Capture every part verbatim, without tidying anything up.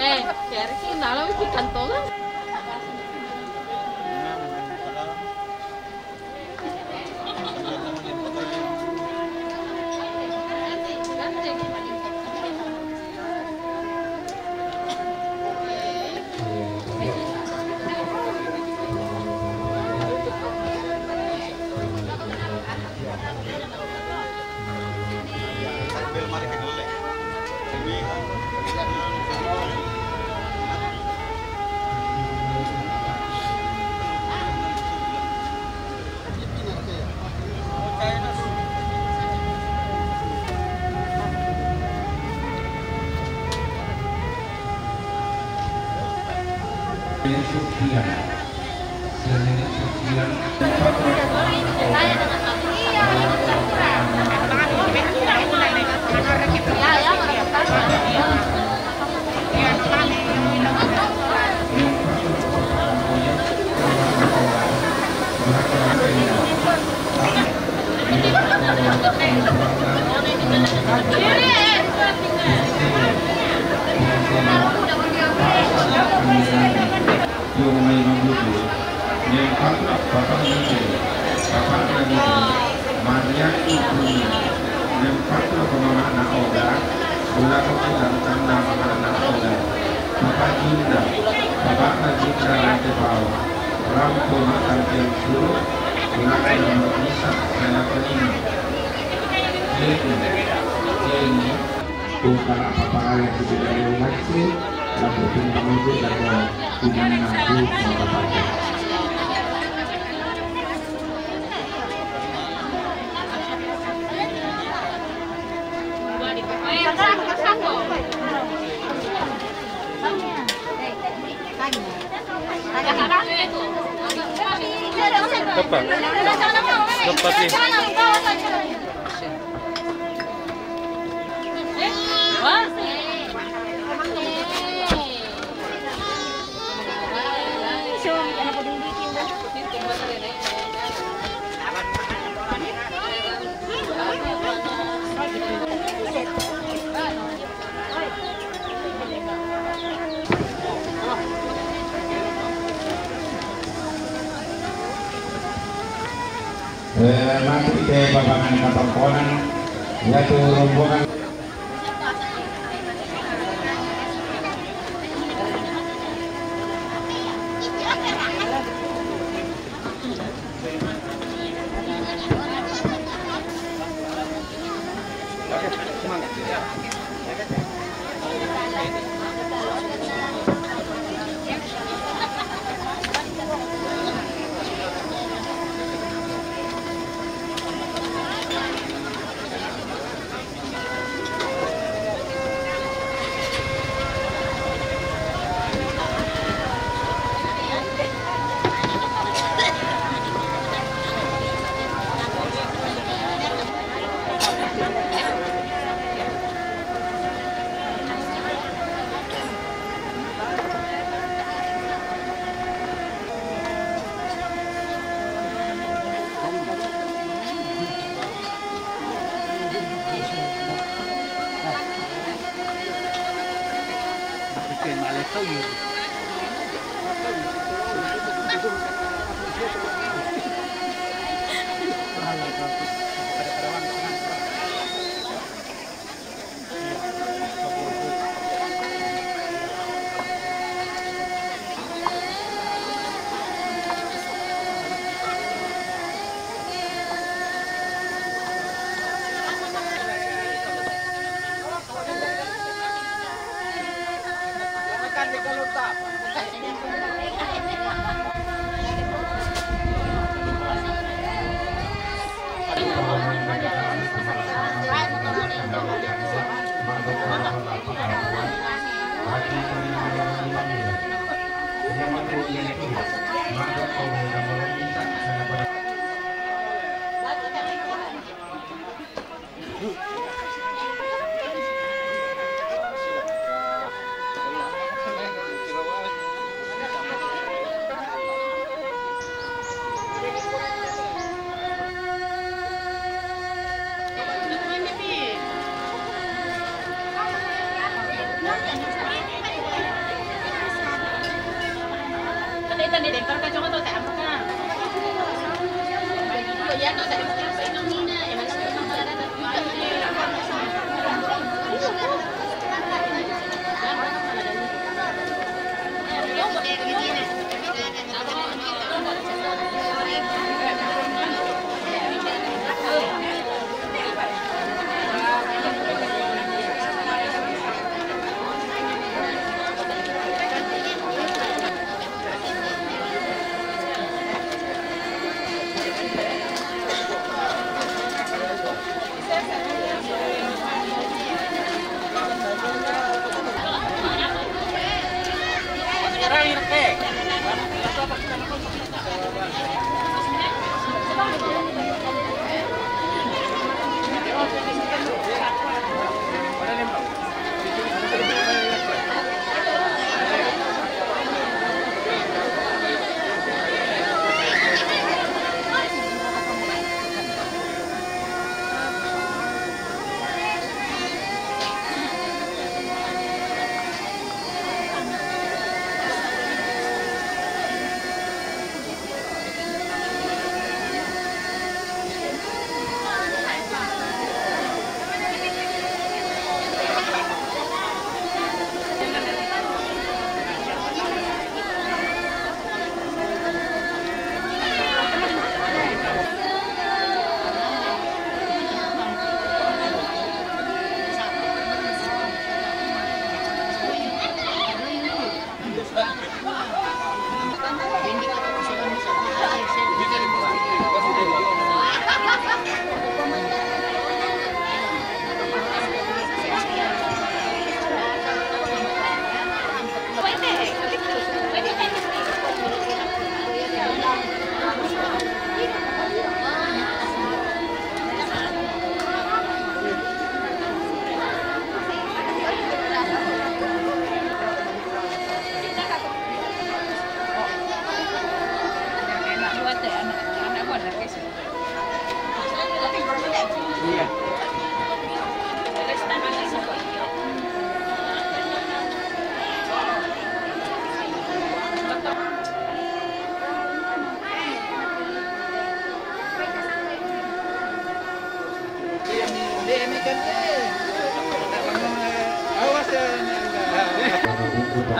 Eh, kere ki nala mi ki kantonga. Yung may mabuti, yung patok, patok ng Diyos, patok ng Diyos, Maria Ibu, yung patok ko mama na oda, wala ko kitang tanda mama na oda. Papa Jinda, Papa Jinda Rante Pao, Rampo Matang Tiang Suru, wala ko yung mag-isa, kaya ko nino. Yeni, yeni. Kung para paparaya sa pinag-iwag ko, lapu pun pangudut dan pinanam ko sa kapatid. Dapat. Dapat ni. Eh, mati ke babangan katongkonan, yaitu rombongan.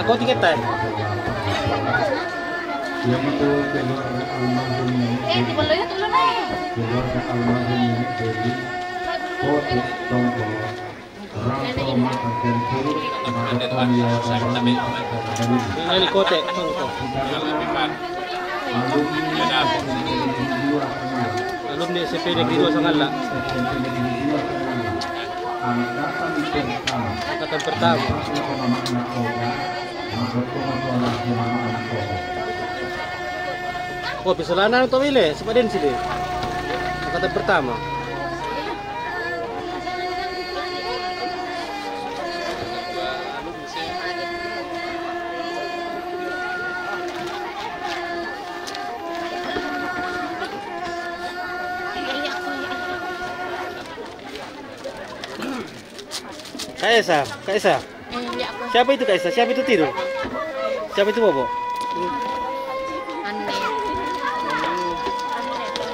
Ako tiket tayo. Yang itu keluarga almarhum Nenek Dedi. Keluarga almarhum Nenek Dedi. Kote Tongko. Ini Kote, Kote. Alumni S M P Negeri dua Sangala. Angkatan pertama. Angkatan pertama. Oh, pisalanan to, Wile, sa pa din sila. Angkatan pertama. Kaisa, Kaisa. Siapa itu Kaisa? Siapa itu Tiru? Siapa itu Bobo?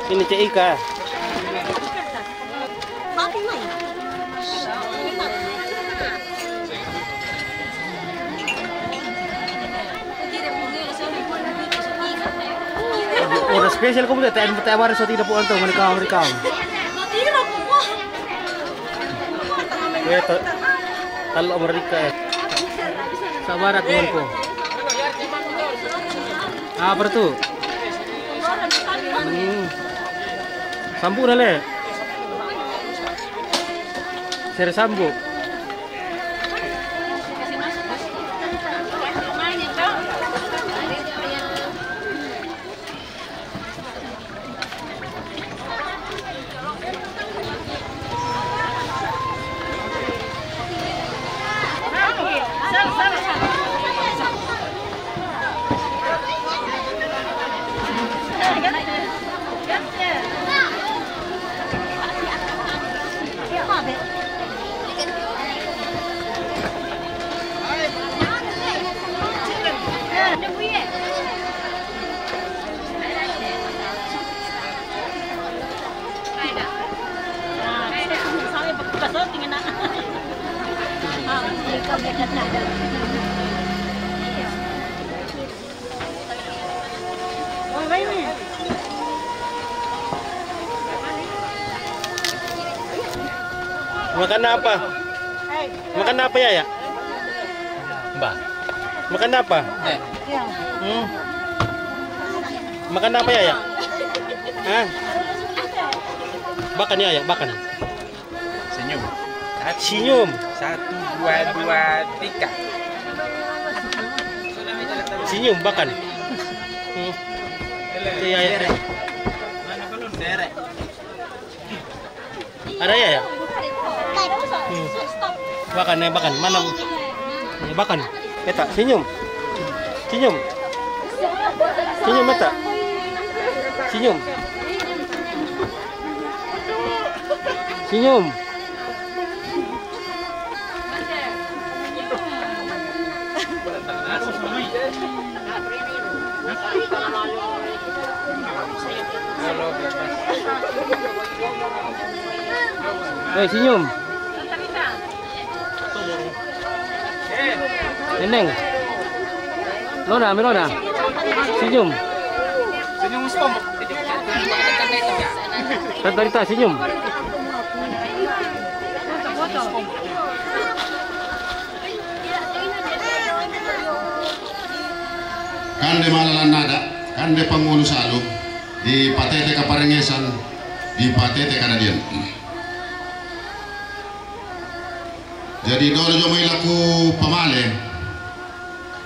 Ini Cik Ika. Ora special ko mo, tayo, tayo, para sa tida po ang to, manikawang, manikawang. Ito, talo Amerika eh. Sa barat naman po. Ah, para to. Hmm. Sampu na le. Sir, sampu. Makan apa? Makan apa, Yaya? Mbah. Makan apa? Eh. Hmm. Makan apa, Yaya? Hah? Makan, Yaya, makan. Senyum. Satu, senyum. Satu, dua, dua, tiga. Senyum, makan. Hmm. Iya, iya. Ada ya, ya? Hmm. Makan, eh, makan. Mana? Eh, makan. Eta, senyum. Senyum. Senyum, Eta. Senyum. Senyum. Eh, senyum. Neneng. Lona, Mirona. Senyum. Senyum. Tanta Rita, senyum. Kande malalan nada, kande pangulu salu, di patete kaparengesan, di patete kadadian. Jadi dolo jo mai laku pamale.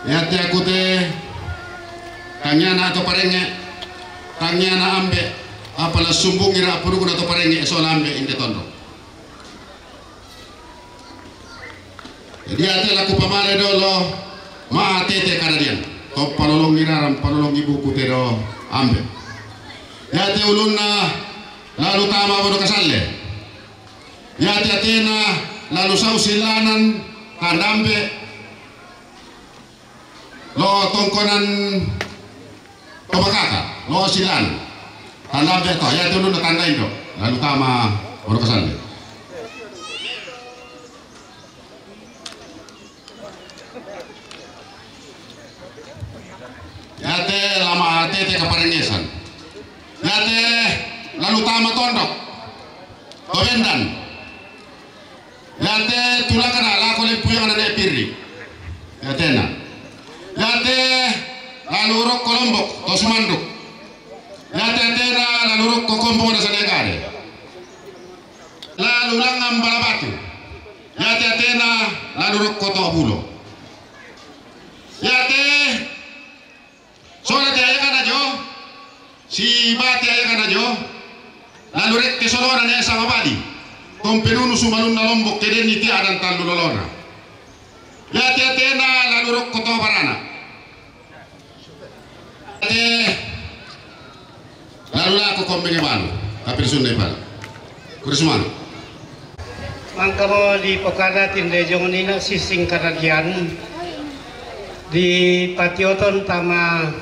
Yate aku te tangiana ato parenge, tangiana ambe, apala sumbung ira purukuna ato parenge sola ambe inde tondo. Jadi ate laku pamale dolo, ma atete kadadian. To palolongi raram, palolongi buku te do ambe. Yate ulunna lalu tama bodo kasalle. Yate atena lalu sau silanan tandambe. Lo tongkonan to makaka, lo silan. Tandambe to, yate ulunna tanda indo. Lalu tama bodo kasalle. Yate lama atete kaparengesan. Yate lalu tama tondok. To bendan. Yate tulakana lako lepuyang nane piri. Yatena. Yate lalu rokko Lombok, to Sumanduk. Yate atena lalu rokko Kombong na Sanegare. Lalu langan Balabatu. Yate atena lalu rokko to Bulo. Yate Sola te ayakana jo, si bate ayakana jo, lalu rekke solona ne sama badi, tompenunu sumalunna Lombok kedenni te adan tallu lolona. Yate atena lalu rokko to barana. Te Lalu lako kombenge balu, tapi risunna ipale. Kurisumana. Mangkamo dipokada tinde jong nina sising karajian di patioton tama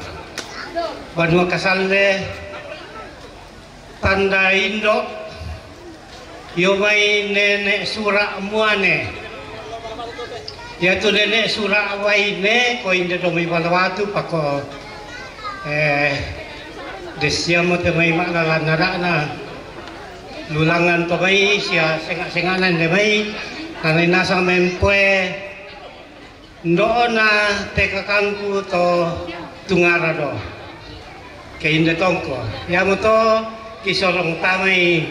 banua kasalle tanda indo. Io mai nene sura muane. Ia tu nene sura waine ko inde domi bala watu pako, eh, desiamo te mai ma'lalan nara'na lulangan to mai sia senga-sengana inde mai tanai nasang mempoe. Ndo'ona te kakangku to tungara do. Ke inde tongko. Iamoto kisorong tamai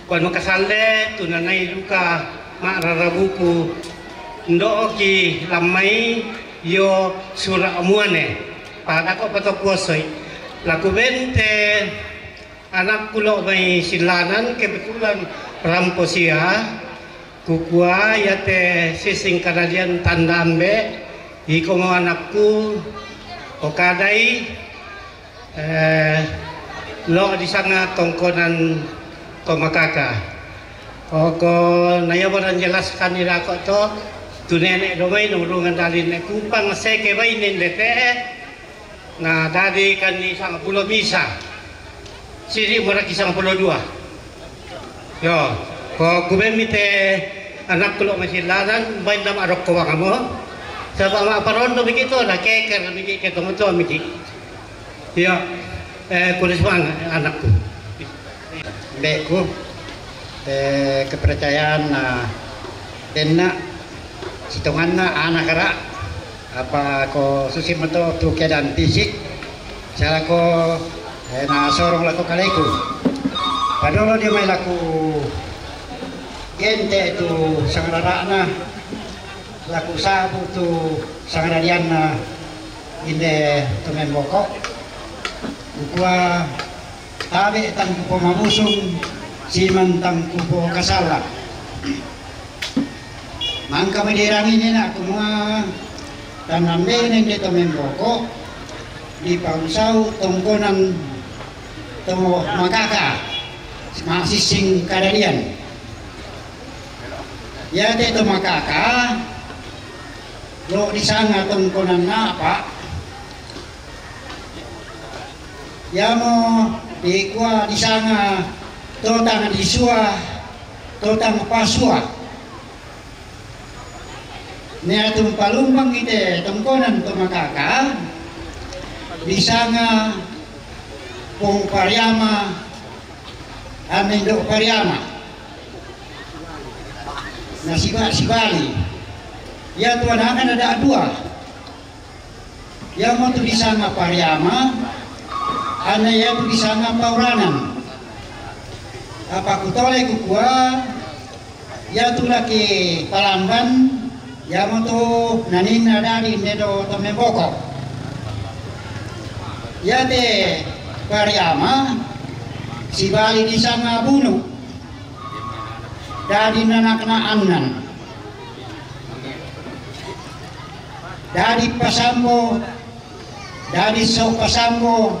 kuan makasalle tunanai luka ma'rarabuku ndo'oki lammai io sura muane. Padako pato kuosoi. Laku bente anakku lo mai silanan kebetulan rampo sia. Kukua iate sising kadadian tanda ambe, iko mo anakku, o kadai, eh, lo disanga tongkonan to makaka. Oko na ia barang jelaskan irako to, tu nene do mai nurungan dalin ne kupang seke bai nende te, na dadi kan ni sanga pulo misa. Sidi muraki sanga pulo dua. Yo, ko kubemi te Anakku lo' masi lalan, bain dama' rokko bangamo. Saba' ma' parondo miki' to, na keker miki' ke tomoto miki'. Iya, eh, kulis bang anakku. Beku, eh, kepercayaan na denna, sitonganna, anakara, apa ko susi mato tu keadaan fisik, salako, eh, na sorong lako kaleku. Padolo dio mai laku gente tu sangarara'na, laku sabu tu sangararianna inde to memboko. Kukua tabe' tangkupo mabusung, siman tangkupo kasala. Mangka mederangi nena kumua tanambene inde to memboko, dipausau tongkonan to makaka, masising kadarian. Yate to makaka, lo' disanga tongkonan napa, yamo dikua disanga totang disua, totang pasua. Nia tumpalumbang ite tongkonan to makaka, disanga pong pariama, amendo pariama. Na siba-, sibali. Iya tu anakna ada dua. Yamo tu disanga pariama, ana iya tu disanga pauranan. Apa kutole kukua, iya tu laki palamban, yamo tu naninna dadi inde to memboko. Yate pariama, sibali disanga bunu. Dadi nanakna annan. Dadi pasambo, dadi so pasambo,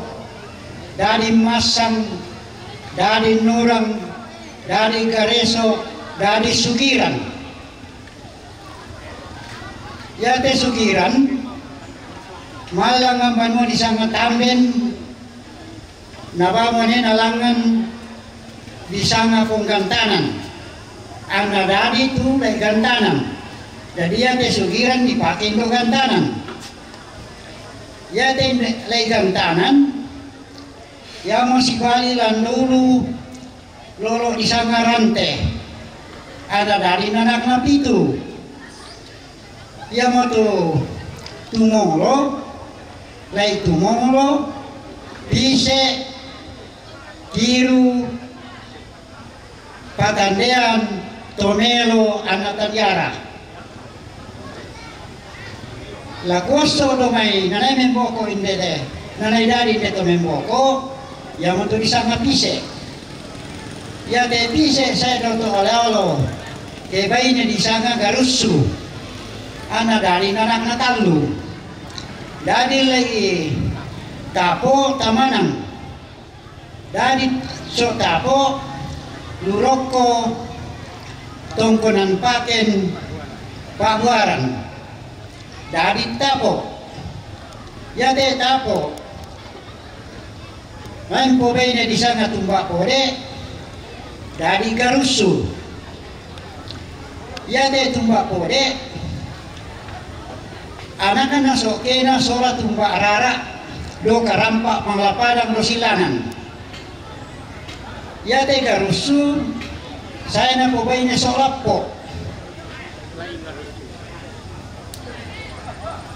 dadi massang, dadi nurang, dadi gareso, dadi sugiran. Yate sugiran, mallang ambanua disanga tamben, nabamo ne nalangngan disanga ponggantanan. Anna dadi tu lai gantanan. Jadi yate sugiran dipake indo gantanan. Yate lai gantanan, yamo sibali landulu lolo disanga rante. Anna dadi nanakna pitu. Yamo tu tumolo, lai tumolo, pise, tiru, patandean, tomelo, anna tadiara. Lakuasso do mai nanai memboko inde te, nanai dadi inde to memboko, yamo tu disanga pise. Yate pise sae do to ole-olo, ke baine disanga garussu. Anna dadi nanakna tallu. Dadi lai tapo tamanang. Dadi so tapo lurokko tongkonan paken pabuaran. Dadi tapo. Yate tapo. Maimpo baine disanga tumba pode, dadi garussu. Yate tumba pode, anakna sokkena sola tumba rara, do karampa manglapadang do silanan. Yate garussu, saena po baine so lappo.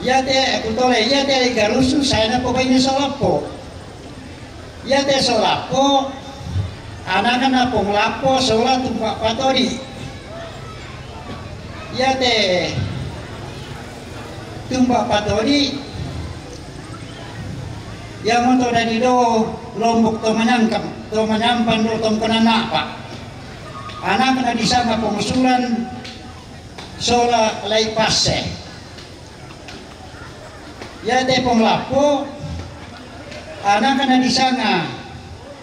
Yate, kutole, yate garussu, saena po baine so lappo. Yate so lappo, anakna pong lappo sola tumba patodi. Yate tumba patodi, yamoto dadi do lombok to manyangkam, to manyampan do tongkonan napa. Anakna disanga pongusuran sola lai passe. Yate pong lappo, anakna disanga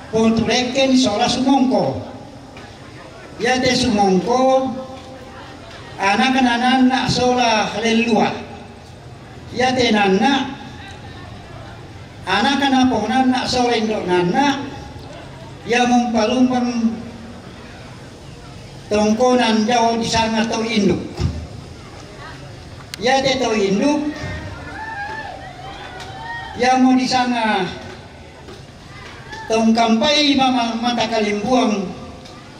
pong tulekken sola sumongko. Yate sumongko, anakna nanna sola lellua. Yate nanna, anakna pong nanna sola indo nanna, yamo mpalumbang tongkonan jao disanga to induk. Iate to induk, iamo disanga tongkampai mama mata kalimbuang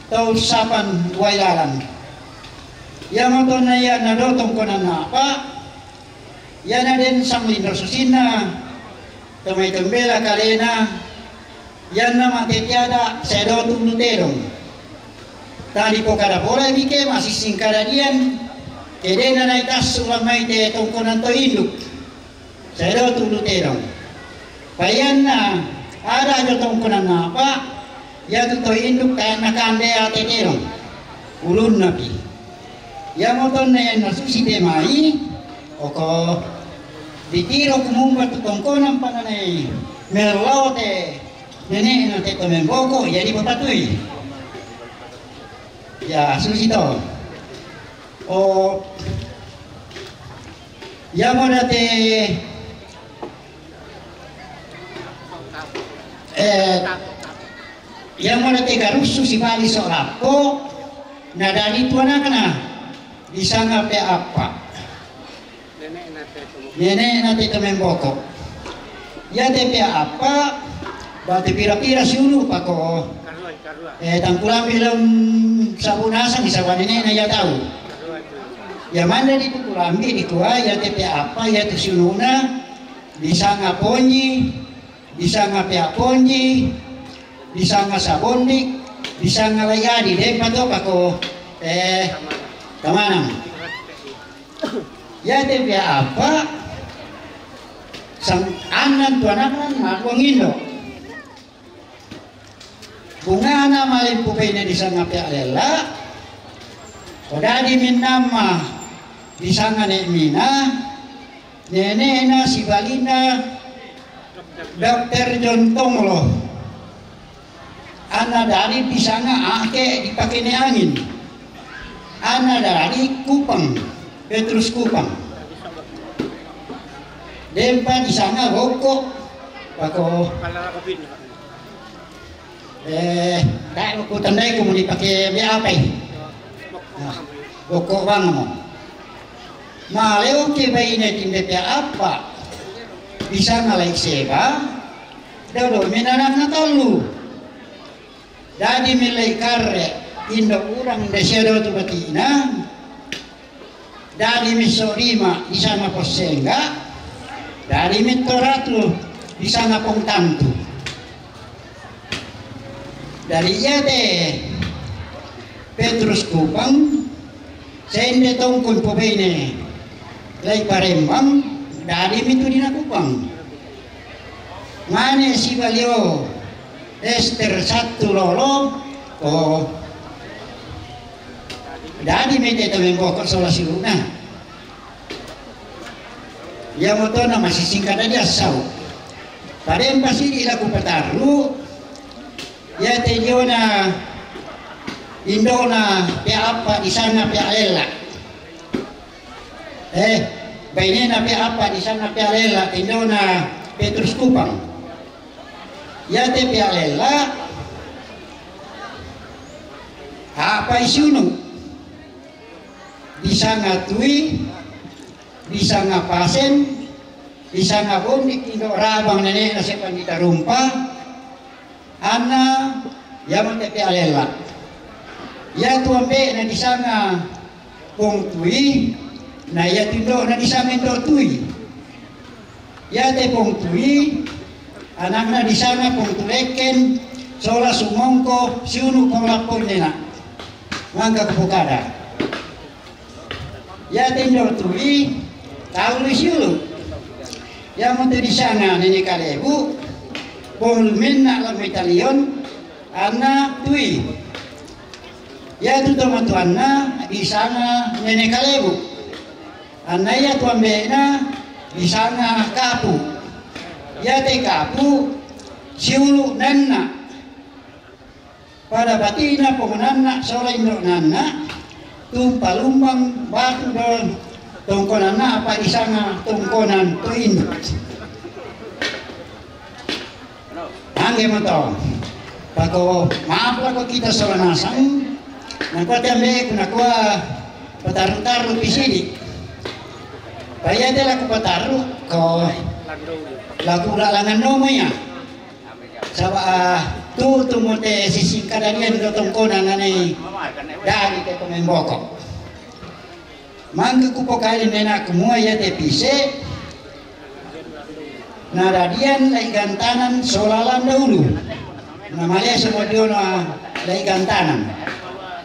to sapan wai lalan. Iamo tonna ia na do tongkonan apa, ia na den sanglindo susinna, to mai tembela kalena, ianna mate tiada sedo tulu tedong. Tadi pokada pola bike masih singkada dian, kedena nai tassu lamai te tongkonan to induk. Sedo tulu tedong. Paianna ada jo tongkonan apa, iatu to induk taenna kande ate tedong. Ulunna pi. Iamo tonna ianna susi te mai, oko ditiro kumumba tu tongkonan pananai. Melao te nene'na te to memboko, jadi papatui. Ya, susi to. O, iamo date, eh, iamo date garussu sibali so lappo, na dadi tu anakna, disanga pe apa. Nene'na te to memboko. Iate pe apa, bate pira-pira siulu pako. Eh, tangkulambi laun sabu nasang, saba nene'na ia tau. Ia mande di tukulambi dikua, iate pe apa, iatu siuluna, disanga ponji, disanga pea ponji, disanga sabondi, disanga lai adi, dempa to pako, eh, kamanang. Iate pe apa, sang annan tu anakna, na kuang indo. Bungana malimpu baine disanga pea lella, o dadi minnamma disanga ne mina, nene'na sibalina Dokter John Tonglo. Anna dadi disanga ake dipake ne angin. Anna dadi Kupang, Petrus Kupang. Dempa disanga Gokko, pako. Eh, dai ku tandai ku muni pake be apa i? Nah, Gokko bang mo. Maleo ke baine tinde pe apa? Disanga lai seba, dolo menanakna tallu. Dadi mi lai karre, indo urang de sedo tu batina. Dadi mi sorima disanga Posengga. Dadi mi toratu disanga Pongtantu. Dadi iate Petrus Kupang, sende tongkon pobaine lai Parembang, dadi mi tu dina Kupang. Mane sibalio Ester satu lolo, o dadi mi te to memboko sola siuluna. Iamo tona masisingkada dia sau. Padempa sidi laku patarru, iate diona indona pea apa disanga pea lella. Eh, bainena pea apa disanga pea lella, indona Petrus Kupang. Iate pea lella, apa i siunu. Disanga Tui, disanga Pasen, disanga Bondi, indo Rabang nene'na si Pandita Rumpa, anna iamo te pea lella. Iatu ambe'na disanga Pong Tui, na iatu indo'na disanga Indo Tui. Iate Pong Tui, anakna disanga Pong Tulekken, sola Sumongko, siunu Pong Lappoinena. Mangka kupokada. Iate Indo Tui, tau lu siulu. Iamo te disanga Nene Kalebu, Pong Lumenna Lamitalion, anna Tui. Iatu tomatuanna disanga Nene Kalebu. Anna iatu ambe'na disanga Kapu. Iate Kapu, siulu nanna. Pada patina pongonanna sola indo'nanna, tumpalumbang batu do tongkonanna apa disanga tongkonan to induk. Angge mo to. Pako maaf lako kita sola nasang. Nakua te ambe'eku, nakua, "Pataru-taru pi sidi." Paiya te laku pataru, ko laku ulalangan nomo iya. Saba', ah, tutu mo te sisingkadarian do tongkona nanai dadi te pememboko. Mangga kupokali nena kumua iya te pise, na dadian lai gantanan sola Landaulu. Na malese mo diona lai gantanan.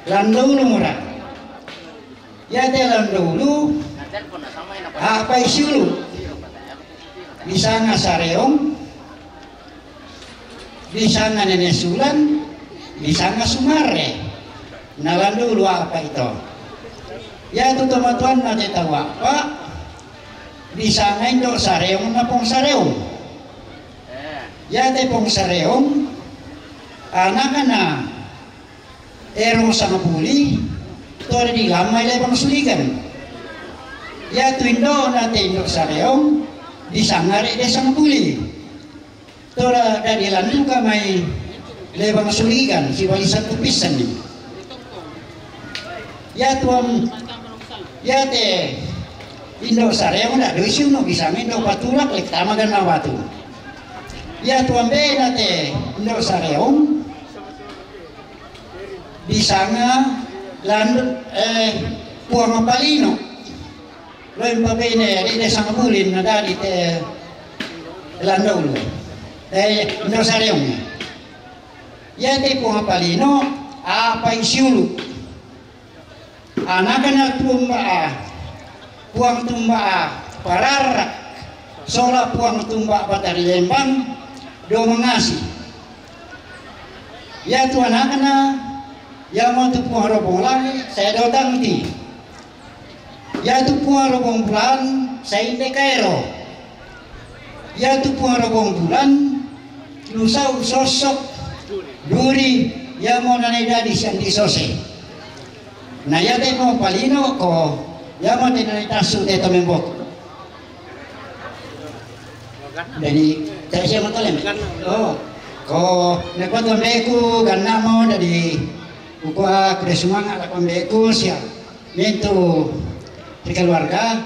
Landaulu mura. Iya te Landaulu, apa isiulu. Disanga Sareong, disanga Nene Sulan, disanga Sumare. Na Landaulu apa ito. Iya tu tomatuanna te tau apa, disanga Indo Sareong na Pong Sareong. Iya te Pong Sareong, anakana Erong Sangapuli, tore di lamai Lebang Suligan. Iya tu indona te Indo Sareong, disanga Rede Sangapuli. Tora dadi landuka mai Lebang Suligan, si wali satu pisan ni. Iya tuam, iya te Indo Sareong na doisi uno bisa Indo Patulak lek tama ganna watu. Iya tuam be na te Indo Sareong, disanga Landu, eh, Puang Palino. Loin pabene, Rede Sangapuli na dadi te Landaulu. Eh, Indo Sareong. Iya te Puang Palino, apa isiulu. Anakana Tumba, Puang Tumba Pararak, sola Puang Tumba Batari Lembang, do mangasi. Iya tu anakana, iya mo tu Puang Robong Langit, saya do tangti. Iya tu Puang Robong Bulan, saya inde kaero. Iya tu Puang Robong Bulan, lusau sosok, duri, iya mo nanai dadi sian di sose. Na iya te mo Palino ko, iya mo te nanai tasu te tomembok. Jadi, saya siapa tolem? Oh, ko, nekua tombeku, ganna mo, jadi, ukua kuda sumanga, lakon beku, siap. Mintu, di keluarga,